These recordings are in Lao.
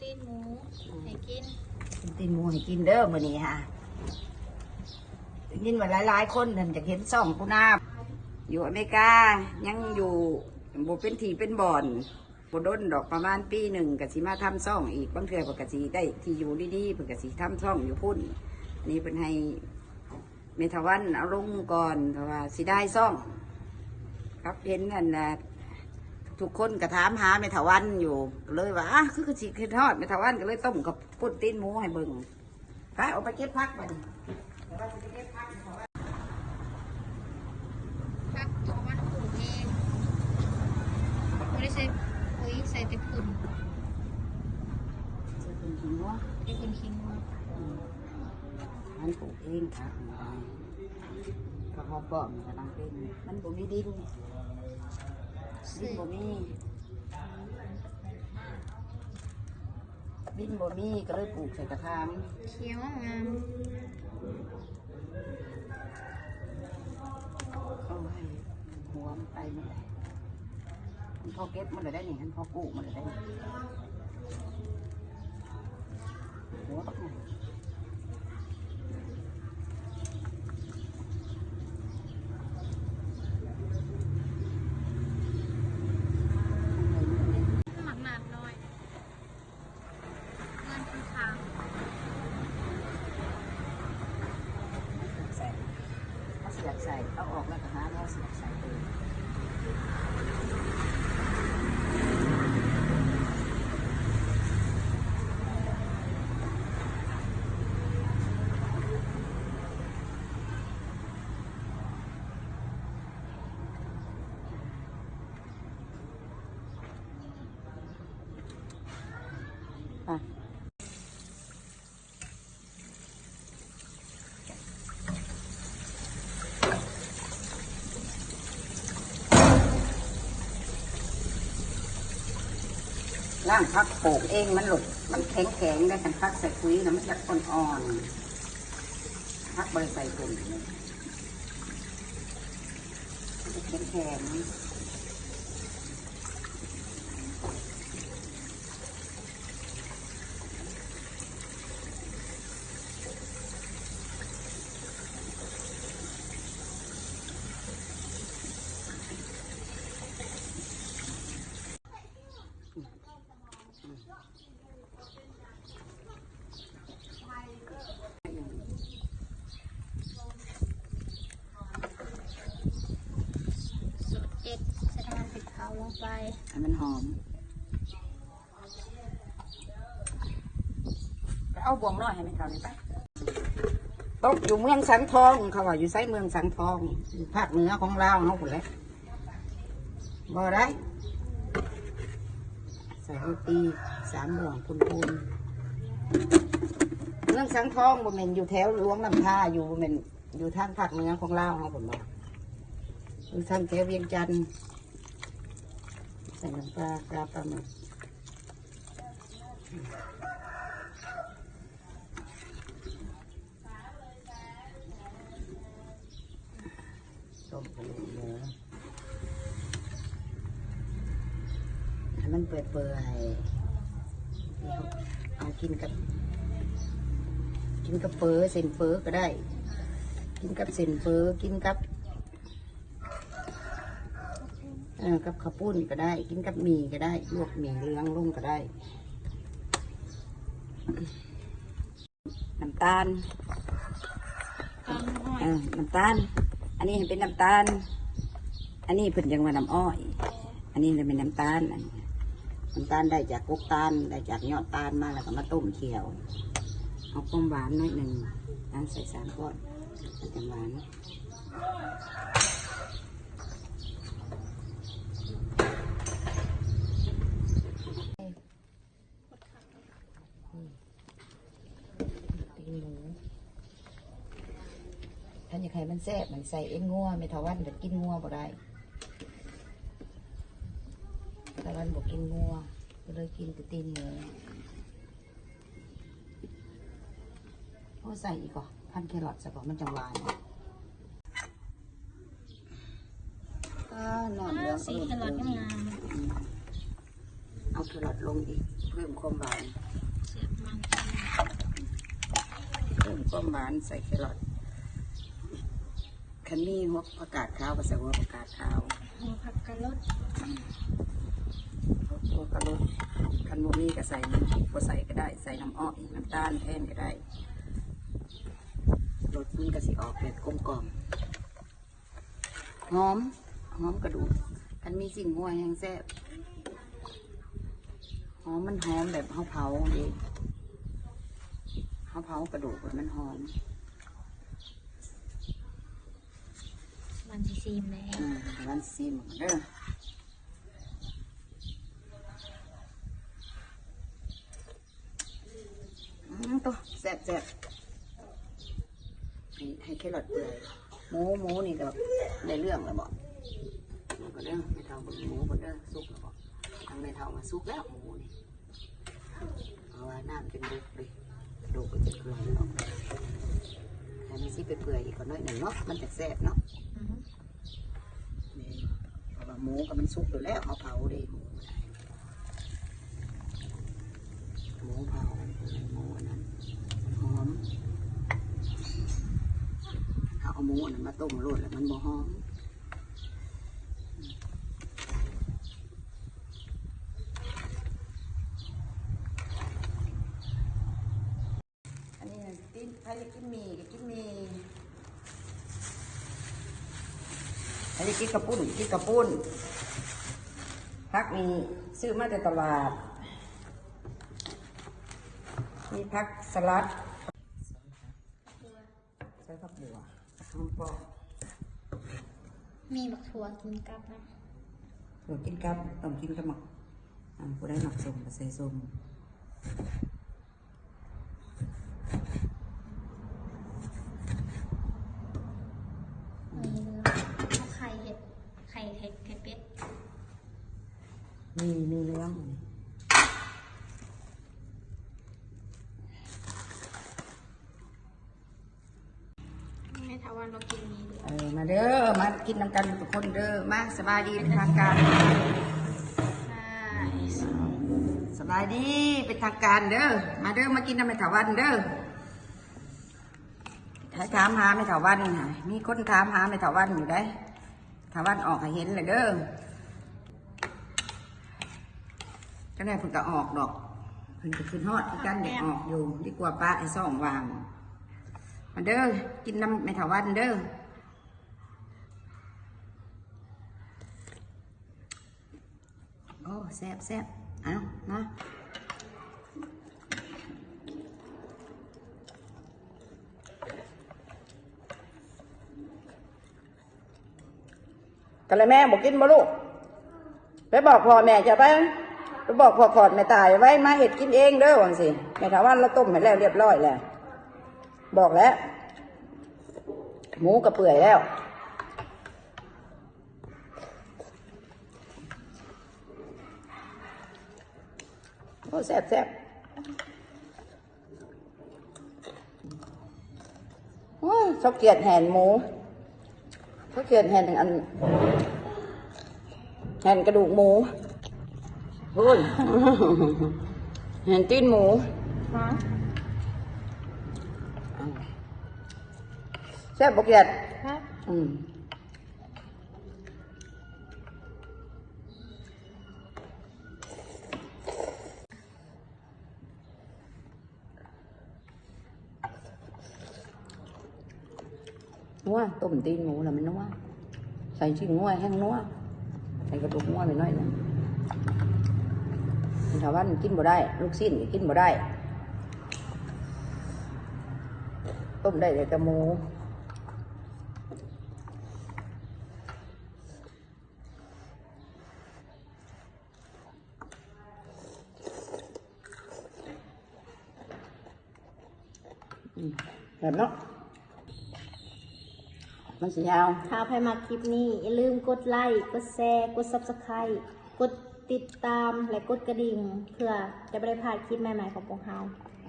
ຕີນໝູໃຫ້ກິນ ກິນຕີນໝູໃຫ້ກິນເດີມື້ນີ້ຫາ. ໄດ້ຍິນວ່າຫຼາຍໆຄົນນັ້ນຢາກເຫັນຊ່ອງປູນາ. ຢູ່ອາເມລິກາຍັງຢູ່ບໍ່ເປັນທີ່ເປັນບ່ອນ. ບໍ່ດົນດອກ ປະມານປີໜຶ່ງກະຊິມາທຳຊ່ອງອີກ. ບາງເທື່ອເພິ່ນກະຊິໄດ້ທີ່ຢູ່ດີໆ ເພິ່ນກະຊິທຳຊ່ອງຢູ່ພຸ້ນ. ນີ້ເພິ່ນໃຫ້ແມ່ຖາວັນເອົາລົງກ່ອນ ເພາະວ່າເສຍດາຍຊ່ອງ. ກັບເຫັນອັນນ່າ ທຸກຄົນກະຖາມຫາແມ່ຖາວັນຢູ່ ກະເລີຍວ່າ ອາ ຄື ຄືຊິຄິດຮອດແມ່ຖາວັນ ກະເລີຍຕົ້ມເຂົ້າປຸ້ນຕີນໝູໃຫ້ເບິ່ງ. ໄປ ອອກໄປເກັບຜັກບາດນີ້. ຜັກເຮົາມັນປູກເອງ ບໍ່ໄດ້ໃສ່ປຸ໋ຍ ໃສ່ແຕ່ຝຸ່ນ ໃສ່ຝຸ່ນຂີ້ງົວ ໃສ່ຝຸ່ນຂີ້ງົວ. ອືມ ມັນປູກເອງ ຜັກມັນກະໄດ້ ກະເຮົາປ້ອມກະນຳເປັນ ມັນບໍ່ມີດິນ ດິນບໍ່ມີ. ດິນບໍ່ມີ ກະເລີຍປູກໃສ່ກະຖາງ ຂຽວງາມ. ເອົາໃຫ້ຫົວມັນໄປໝົດແລ້ວ ມັນພໍເກັບໝົດແລ້ວໄດ໋ນີ້ ມັນພໍກູ້ໝົດແລ້ວໄດ໋ນີ້ ຫົວບັກໃຫຍ່. ໝາກໜາດນ້ອຍ ເງິນຄືຂາວ ໃສ່ ເອົາສຽບໃສ່ ເອົາອອກແລ້ວກະຫາແນວສຽບໃສ່ຕື່ມ. ລ້າງຜັກໂຂກເອງ ມັນໂລດ ມັນແຂງໆ ໄດ໋. ຄັນຜັກໃສ່ປຸ໋ຍນະ ມັນຢາກອ່ອນໆ ຜັກບໍ່ໄດ້ໃສ່ຝຸ່ນ ມັນຈະແຂງໆ. ສູດເຈັດ ໃສ່ນ້ຳມັນພິກເຜົາລົງໄປ ໃຫ້ມັນຫອມ. ໄປເອົາບ່ວງນ້ອຍໃຫ້ແມ່ເຖົ້ານີ້ໄປ. ຕົກຢູ່ເມືອງສັງທອງ ເຂົາວ່າຢູ່ໃສ ເມືອງສັງທອງ ຢູ່ພາກເໜືອຂອງລາວເຮົາພຸ້ນແຫຼະ. ບໍ່ໄດ້ ໃສ່ໂຮຕີສາມບ່ວງພຸ້ນໆ. ເມືອງສັງທອງບໍ່ແມ່ນຢູ່ແຖວຫຼວງນ້ຳທາ ຢູ່ ບໍ່ແມ່ນ ຢູ່ທາງພາກເໜືອຂອງລາວເຮົາພຸ້ນບໍ່ ຢູ່ທາງແຖວວຽງຈັນ. ໃສ່ນ້ຳປາ ກາປາໝຶກ. ຕົ້ມກະດູກໝູ ໃຫ້ມັນເປື່ອຍໆ ເອົາກິນກັບ ກິນກັບເຝີ ເສັ້ນເຝີກະໄດ້ ກິນກັບເສັ້ນເຝີ ກິນກັບ ເອີ ກັບເຂົ້າປຸ້ນກະໄດ້ ກິນກັບໝີ່ກະໄດ້ ລວກໝີ່ເຫຼືອງລົງກະໄດ້. ນ້ຳຕານ ຕານນ້ຳອ້ອຍ ເອີ ນ້ຳຕານ ອັນນີ້ເປັນນ້ຳຕານ ອັນນີ້ເພິ່ນຈັ່ງວ່ານ້ຳອ້ອຍ ອັນນີ້ລະແມ່ນນ້ຳຕານ. ອັນນີ້ນ້ຳຕານໄດ້ຈາກກົກຕານ ໄດ້ຈາກຍອດຕານມາ ແລ້ວກະມາຕົ້ມຂ້ຽວ ເອົາຄວາມຫວານໜ້ອຍໜຶ່ງ ຕັ້ງໃສ່ສາມກ້ອນ ມັນຈັ່ງຫວານ. ອືມ ຕີນໝູ ຄັນຢາກໃຫ້ມັນແຊບ ມັນໃສ່ເອັນງົວ ແມ່ຖາວັນເພິ່ນກິນງົວບໍ່ໄດ້ ຖາວັນບໍ່ກິນງົວ ກະເລີຍກິນແຕ່ຕີນໝູ. ໂອ້ ໃສ່ອີກບໍ່ ພັນແຄຣອດໃສ່ບໍ່ ມັນຈັ່ງຫວານ. ອ່າ ນ້ຳເຫຼືອງ ສີແຄຣອດງາມໆ ອືມ ເອົາແຄຣອດລົງອີກ ເພີ່ມຄວາມຫວານ. ຄວາມຫວານໃສ່ແຄຣອດ. ຄັນມີຫົວຜັກກາດຂາວກໍໃສ່ຫົວຜັກກາດຂາວ ຫົວຜັກກາດລົດ ຫົວກາດລົດ. ຄັນບໍ່ມີກໍໃສ່ ບໍ່ໃສ່ກໍໄດ້ ໃສ່ນ້ຳອ້ອຍ ນ້ຳຕານແທນກໍໄດ້ ລົດມັນກໍຊິອອກແບບກົມກ່ອມ. ຫອມ ຫອມກະດູກ ຄັນມີຊີ້ນງົວແຮງແຊບ. ຫອມ ມັນຫອມແບບເຮົາເຜົາເດ້ ເຮົາເຜົາກະດູກແລ້ວມັນຫອມ. ຫວານຊິຊີມແລ້ວ ອືມ ຫວານຊິຊີມເດີ. ອືມ ໂຕ ແຊບໆ ໃຫ້ ໃຫ້ແຄຣອດເປື່ອຍ. ໝູ ໝູນີ້ກໍໄດ້ເລື່ອງແລ້ວບໍ? ໝູກໍເດີ ແມ່ເຖົ້າເບິ່ງໝູກ່ອນເດີ ສຸກແລ້ວບໍ? ທາງແມ່ເຖົ້າວ່າສຸກແລ້ວໝູນີ້ ເພາະວ່ານ້ຳຈົນເດິກເດ້ ກະດູກກໍຈະເປື່ອຍອອກ. ແຕ່ມັນຊິໄປເປື່ອຍອີກກ່ອນໜ້ອຍໜຶ່ງເນາະ ມັນຈະແຊບເນາະ. ອືຮຶ ນີ້ ເພາະວ່າໝູກໍມັນສຸກຢູ່ແລ້ວ ເຮົາເຜົາເດ້ ໝູກໍໄດ້ ໝູເຜົາ ໝູອັນນັ້ນຫອມ. ເຮົາເອົາໝູອັນນັ້ນມາຕົ້ມໂລດແລ້ວມັນບໍ່ຫອມ. ອັນນີ້ຕິນ ໃຜຢາກກິນໝີ່ກໍກິນໝີ່ ໃຜຢາກກິນເຂົ້າປຸ້ນກໍກິນເຂົ້າປຸ້ນ. ຜັກນີ້ຊື້ມາແຕ່ຕະຫຼາດ ມີຜັກສະຫຼັດ ໃສ່ຜັກບົວ ຫອມປ້ອມ. ມີໝາກຖົ່ວກິນກັບນະ ຖົ່ວກິນກັບ ຕ້ອງກິນກັບໝາກ ອັນ ຜູ້ໃດມັກສົ້ມກໍໃສ່ສົ້ມ. ມີເລື່ອງ ເອົາໄຂ່ເຮັດ ໄຂ່ ໄຂ່ ໄຂ່ເປັດ ມີ ມີເລື່ອງ. ແມ່ຖາວັນລາວກິນມີເດີ ເອີ ມາເດີ ມາກິນນຳກັນທຸກຄົນເດີ. ມາ ສະບາຍດີເປັນທາງການ ສະບາຍດີເປັນທາງການເດີ. ມາເດີ ມາກິນນຳແມ່ຖາວັນເດີ. ໃຜຖາມຫາແມ່ຖາວັນ ມີຄົນຖາມຫາແມ່ຖາວັນຢູ່ໃດ. ຖ້າວັນອອກໃຫ້ເຫັນແລ້ວເດີ. ຈັ່ງໃດເພິ່ນກໍອອກດອກ ເພິ່ນກໍຄິດຮອດຄືກັນ ຢາກອອກຢູ່ ດີກວ່າປະໃຫ້ຊ່ອງວ່າງ. ມາເດີ ກິນນຳແມ່ເຖົ້າວັນເດີ. ໂອ້ ແຊບໆ ເອົາ ມາ. ກະລະແມບໍ່ກິນບໍ່ລູກ? ໄປບອກພໍ່ແມ່ເຈົ້າໄປ ໄປບອກພໍ່ຂອດແມ່ຕາຍໄວ້ ມາເຮັດກິນເອງເດີ ວ່າຈັ່ງຊີ້. ແມ່ຖາວັນລາວຕົ້ມໃຫ້ແລ້ວລຽບຮ້ອຍແລ້ວ ບອກແລ້ວ. ໝູກໍເປື່ອຍແລ້ວ. ໂອ້ ແຊບໆ. ໂອ້ຍ ເຂົາກຽດແຫ່ນໝູ ເຂົາກຽດແຫ່ນອັນ ແຫ່ນກະດູກໝູ ພຸ້ນ ແຫ່ນຕີນໝູ. ຮະ? ແຊບບໍ່ກຽດ? ແຊບ. ອືມ. ນົວ ຕົ້ມຕີນໝູລະມັນນົວ ໃສ່ຊີ້ນງົວແຮ່ງນົວ ໃສ່ກະດູກງົວໄປໜ້ອຍໜຶ່ງ. ແຕ່ວ່າມັນກິນບໍ່ໄດ້ ລູກຊີ້ນກໍກິນບໍ່ໄດ້ ຕົ້ມໄດ້ແຕ່ໝູ. ອືມ ແຊບເນາະ ມັນຊິຍາວ. ຖ້າໃຜມັກຄລິບນີ້ ຢ່າລືມກົດໄລ ກົດແຊ ກົດ Subscribe ກົດຕິດຕາມ ແລະ ກົດກະດິ່ງ ເພື່ອຈະບໍ່ໄດ້ພາດຄລິບໃໝ່ໆຂອງພວກເຮົາ.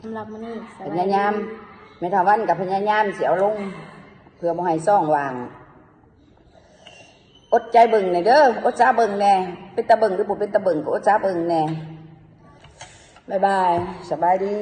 ສຳລັບມື້ນີ້ ພະຍາຍາມ ແມ່ທ້າວວັນກໍພະຍາຍາມຊິເອົາລົງ ເພື່ອບໍ່ໃຫ້ຊ່ອງວ່າງ. ອົດໃຈເບິ່ງແດ່ເດີ ອົດສາເບິ່ງແດ່ ເປັນຕາເບິ່ງຫຼືບໍ່ເປັນຕາເບິ່ງກໍອົດສາເບິ່ງແດ່. ບາຍບາຍ ສະບາຍດີ.